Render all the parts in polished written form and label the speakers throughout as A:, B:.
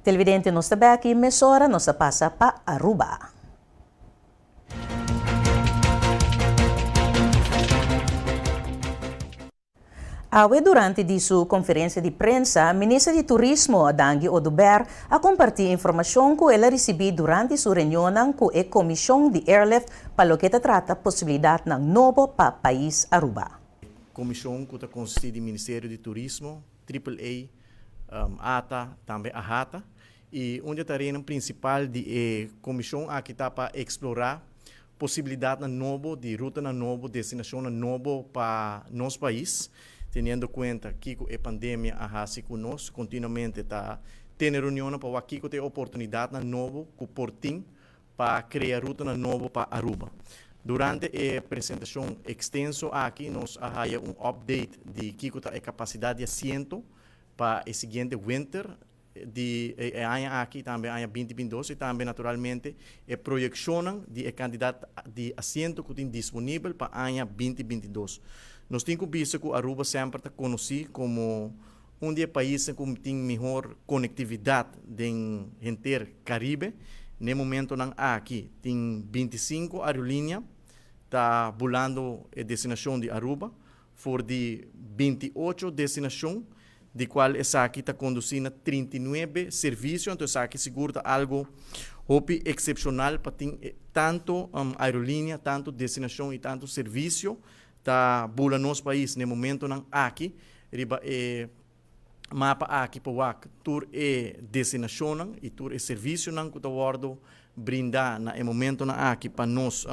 A: Televidente nos ta bek y mesora nos ta pasa pa Aruba. Awe durante di su conferencia di prensa, Minister di Turismo, Dangui Oduber, a comparti informacion cu el a ricibi durante su reunionnan cu e Comision di Airlift pa loke ta trata posibilidadnan nobo pa pais Aruba.
B: Comision cu ta consisti di Ministerio di Turismo, Triple A, ata, tambe AHATA. Y un di e tareanan principal di e comision aki ta pa explora posibilidadnan nobo di rutanan nobo, destinacionnan nobo pa nos pais, teniendo cuenta kico e pandemia a haci cu nos. Continuamente ta tene reunionnan pa wak kico ta e oportunidadnan nobo cu por tin pa crea rutanan nobo pa Aruba. Durante e presentacion extenso aki nos a haya un update di kico ta e capacidad di asiento pa e siguiente winter di e aña aki, tambe aña binti bintidos y tambe naturalmente e proyeccionnan di e cantidad di asiento cu tin disponibel pa aña binti bintidos. Nos tin cu bisa cu Aruba semper ta conoci como un di e paisnan cu tin mihor conectividad den henter Caribe. Na e momentonan aki tin bintisinco aerolinea ta bulando e destinacion di Aruba. For di 28 destinashon, di kual esaki ta kondusí na 39 servisio, anto esaki sigur ta algu hopi eksepshonal pa tin tantu aerolínea, tantu destinashon i tantu servisio ta bula nos pais na e momentonan aki riba e mapa aki pa wak tur e destinashonnan i tur e servisionan ku ta wòrdu brindá na e momentonan aki pa nos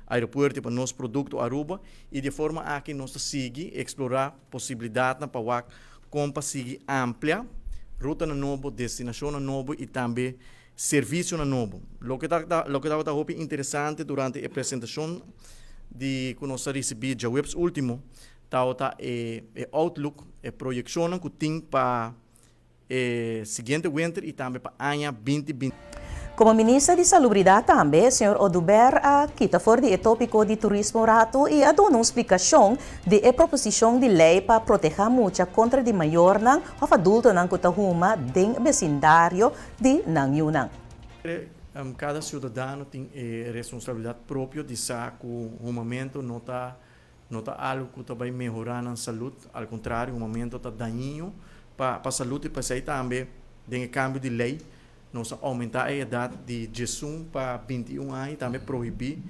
B: aeropuerto i pa nos produkto Aruba i di e forma aki nos ta sigui eksplorá posibilidatnan pa wak kon pa sigui amplia rutanan nobo, destinashonnan nobo i tambe servisionan nobo. Loke ta loke tabata hopi interesante durante e presentashon di ku nos a risibí djaweps último Tawata e e outlook, e proyekshonnan ku tin pa e siguiente winter i tambe pa aña binti binti.
A: Komo Minister di Salubridat tambe, señor Oduber a kita for di e topiko di turismo ratu i a duna un splikashon di e proposishon di lei pa protehá mucha kontra di mayornan òf adultonan ku ta huma den besindario di nan yunan.
B: Kada siudadano tin e responsabilidat propio di sa ku humamentu no ta No ta algu ku ta bai mehorá nan salud, al kontrario un momento ta dañino pa pa salud i p'esei tambe den e kambio di lei nos a oumentá e edat di diesun pa 21 aña i tambe prohibí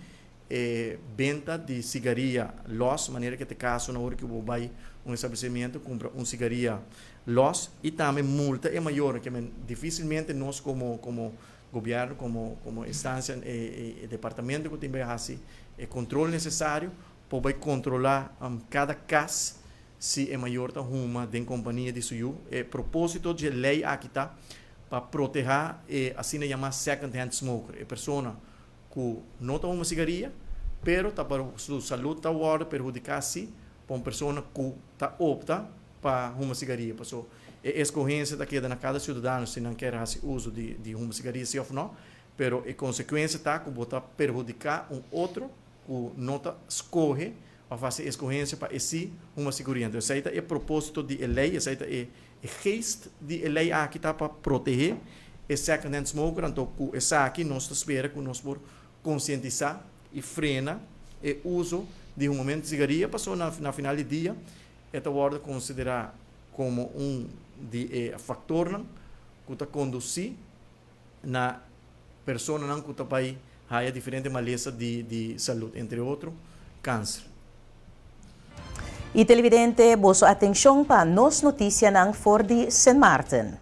B: e benta di sigaria lòs manera ke ta e kaso na ora ku bo bai un establesimiento kumpra un sigaria lòs i tambe multa e mayornan ke men difisilmente nos komo komo gobièrnu komo komo instansia e departamento ku tin bai hasi e kontrol nesesario por bai kontrolá kada kas si e mayor ta huma den kompania di su yu. E propósito dje lei aki ta pa protehá e asina yamá second hand smoker, e persona ku no ta huma sigaria pero ta su salud ta wòrdu perhudiká si pa un persona ku ta opta pa huma sigaria. Paso e eskohensia ta keda na kada siudadano si nan kier hasi uso di di huma sigaria si òf no, pero e konsekuensia ta ku bo ta perhudiká un otro ku no ta skohe òf hasi eskohensia pa e si huma siguria. Entonces esei ta e propósito di e lei, esei ta e e geest di e lei aki ta pa protehé e second hand smoker, anto ku esaki nos ta spera ku nos por konsientisá i frena e uso di humamentu di sigaria pasobra na na final di dia E ta wòrdu konsiderá komo un di e faktornan ku ta kondusí na personanan ku ta bai haya diferente malesa di di salud, entre otro kanser.
A: I televidente, boso atenshon pa nos notisianan for di Sint Maarten.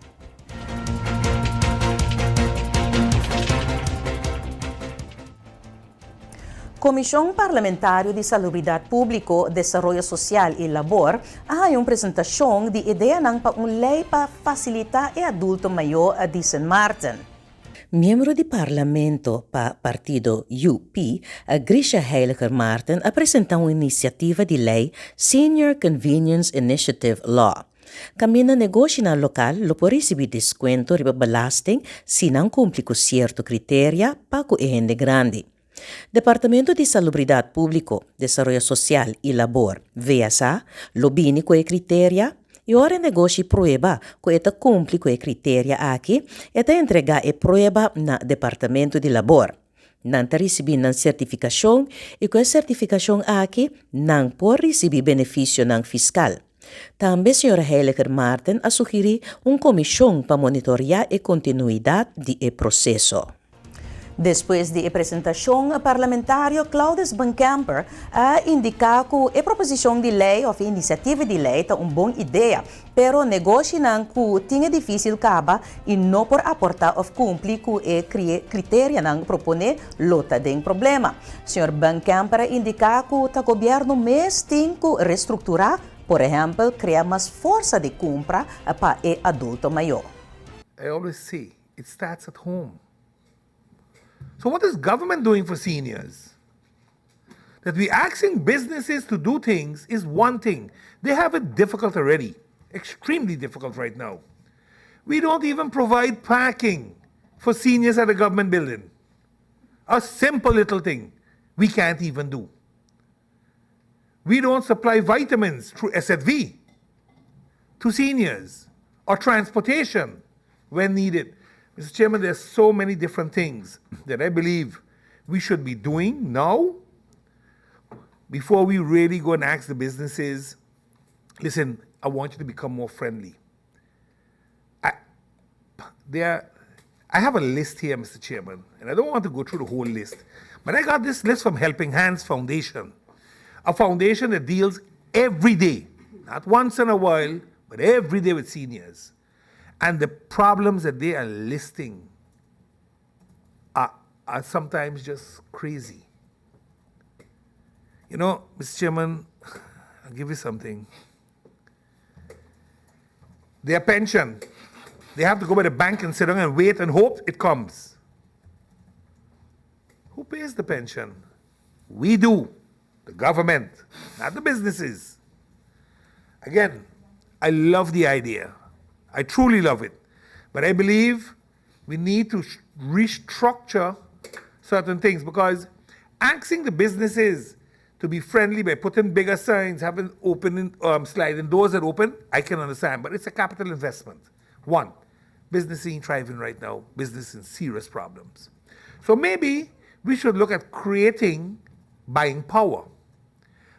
A: Komishon Parlamentario di Salubridat Públiko, Desaroyo Sosial i Labor a haña un presentashon di ideanan pa un lei pa fasilitá e adulto mayó di Sint Maarten. Miembro di Parlamento pa partido UP, Grisha Heyliger Marten a presentá un inisiativa di lei Senior Convenience Initiative Law. Kaminda negoshinan lokal lo por risibí deskuento riba belasting si nan kumpli ku sierto kriteria pa ku e hende grandi. Departamento di Salubridat Públiko, Desaroyo Sosial i Labor, VSA, lo bini ku e kriteria. I ora e negoshi prueba ku e ta kumpli ku e kriteria aki, e ta entregá e prueba na Departamento di Labor. Nan ta risibí nan sertifikashon i ku e sertifikashon aki nan por risibí benefisionan fiskal. Tambe señora Heyliger Marten a sugirí un komishon pa monitoriá e kontinuidat di e proseso. Despues di e presentashon, parlamentario Claudes Buncamper a indiká ku e proposishon di lei òf e inisiativa di lei ta un bon idea, pero negoshinan ku tin e difísil kaba i no por aportá òf kumpli ku e kriterianan proponé lo ta den problema. Señor Buncamper a indiká ku ta gobièrnu mes tin ku restrukturá, por ehèmpel krea mas forsa di kumpra pa e adulto mayó.
C: I always say, it starts at home. So what is government doing for seniors? That we asking businesses to do things is one thing. They have it difficult already, extremely difficult right now. We don't even provide parking for seniors at the government building. A simple little thing we can't even do. We don't supply vitamins through SFV to seniors or transportation when needed. Mr. Chairman, there's so many different things that I believe we should be doing now before we really go and ask the businesses, listen, I want you to become more friendly. I have a list here, Mr. Chairman, and I don't want to go through the whole list, but I got this list from Helping Hands Foundation, a foundation that deals every day, not once in a while, but every day with seniors. And the problems that they are listing are sometimes just crazy. Mr. Chairman, I'll give you something. Their pension, they have to go by the bank and sit down and wait and hope it comes. Who pays the pension? We do, the government, not the businesses. Again, I love the idea. I truly love it. But I believe we need to restructure certain things, because asking the businesses to be friendly by putting bigger signs, having opening, sliding doors that open, I can understand, but it's a capital investment. One, business ain't thriving right now. Business in serious problems. So maybe we should look at creating buying power.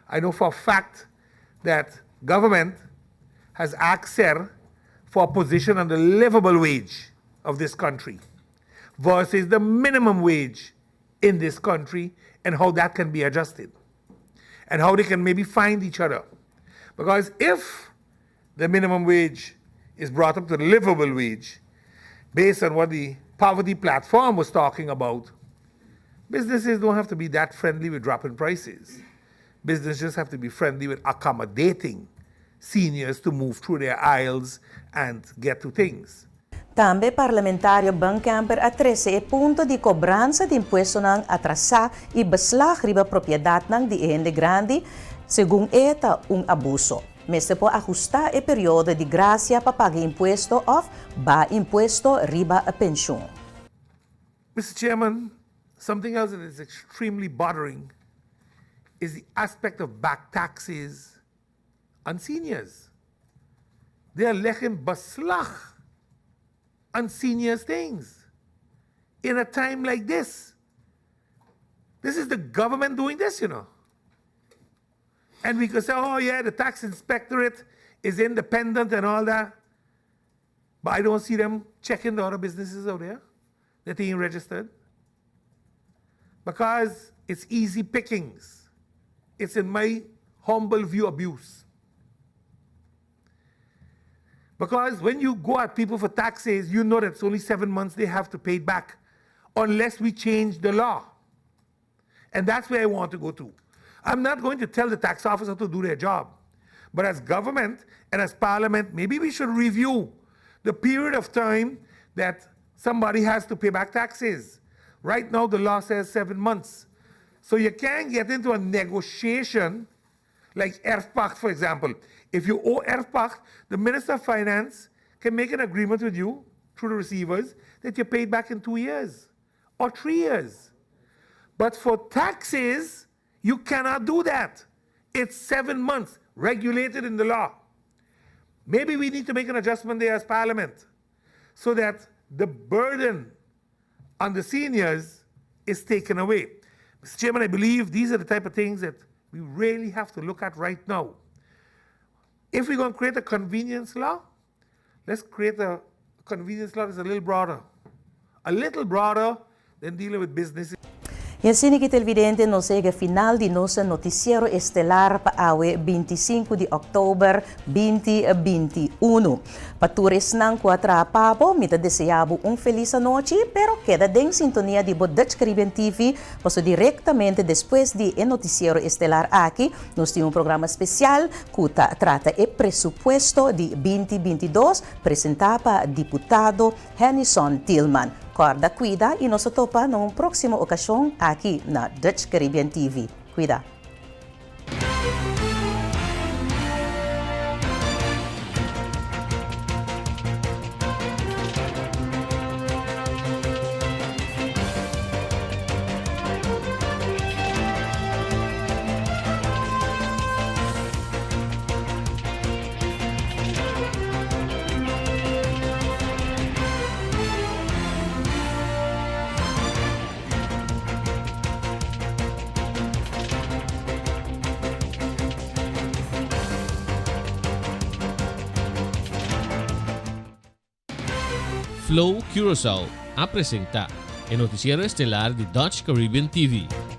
C: I know for a fact that government has asked SER for a position on the livable wage of this country versus the minimum wage in this country, and how that can be adjusted and how they can maybe find each other. Because if the minimum wage is brought up to the livable wage, based on what the poverty platform was talking about, businesses don't have to be that friendly with dropping prices. Businesses have to be friendly with accommodating seniors to move through their aisles and get to things.
A: Tambe parlamentario Buncamper a trese e punto di kobransa di impuestonan atrasá i beslag riba propiedatnan di hende grandi, segun e ta un abuso. Mester por ahustá e periodo di grasia pa paga impuesto òf baha impuesto riba penshun.
C: Mr. Chairman, something else that is extremely bothering is the aspect of back taxes on seniors. They are leggen beslag on seniors' things in a time like this. This is the government doing this. And we could say, oh yeah, the tax inspectorate is independent and all that. But I don't see them checking the other businesses out there that ain't registered. Because it's easy pickings. It's, in my humble view, abuse. Because when you go at people for taxes, you know that it's only 7 months they have to pay it back, unless we change the law. And that's where I want to go to. I'm not going to tell the tax officer to do their job. But as government and as parliament, maybe we should review the period of time that somebody has to pay back taxes. Right now, the law says 7 months. So you can't get into a negotiation like erfpacht, for example. If you owe erfpacht, the Minister of Finance can make an agreement with you through the receivers that you paid back in 2 years or 3 years. But for taxes, you cannot do that. It's 7 months, regulated in the law. Maybe we need to make an adjustment there as Parliament so that the burden on the seniors is taken away. Mr. Chairman, I believe these are the type of things that we really have to look at right now. If we're going to create a convenience law, let's create a convenience law that's a little broader. A little broader than dealing with businesses.
A: Y asina aki televidente nos a yega final di nos noticiero estelar pa awe 25 di october 2021. Pa tur esnan cu a traha pa bo, mi ta desea bo un feliz anochi, pero keda den sintonia di bo Dutch Caribbean TV, paso directamente despues di e noticiero estelar aki, nos tin un programa special cu ta trata e presupuesto di 2022, presenta pa diputado Hennyson Thielman. Corda cuida y nos ta topa na un proximo ocasion aki na Dutch Caribbean TV. Cuida!
D: Flow Curaçao a presenta e noticiero estelar di Dutch Caribbean TV.